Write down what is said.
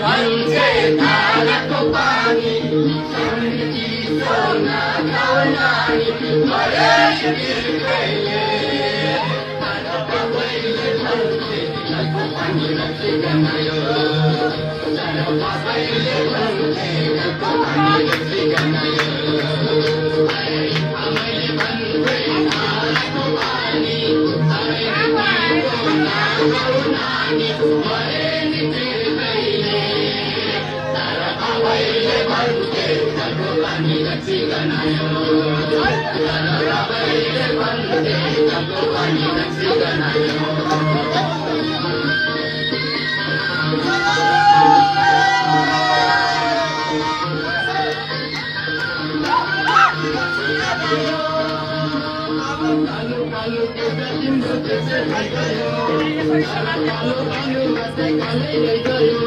भन्छे धाराको पानी शान्ति सोना खाउनानी मरेस बिर्खैले तर सबैले भन्छे तिलको पानी रक्सी गनायो तर सबैले भन्छे तिलको पानी रक्सी गनायो आमैले भन्छे धाराको पानी शान्ति सोना खाउनानी मरेस बिर्खैले तर सबैले भन्छे तिलको पानी रक्सी गनायो तर सबैले भन्छे तिलको पानी रक्सी गनायो कालो कालो के तिम्रो त्यसै भइगयो कालो कालो बस्दै कालै गयो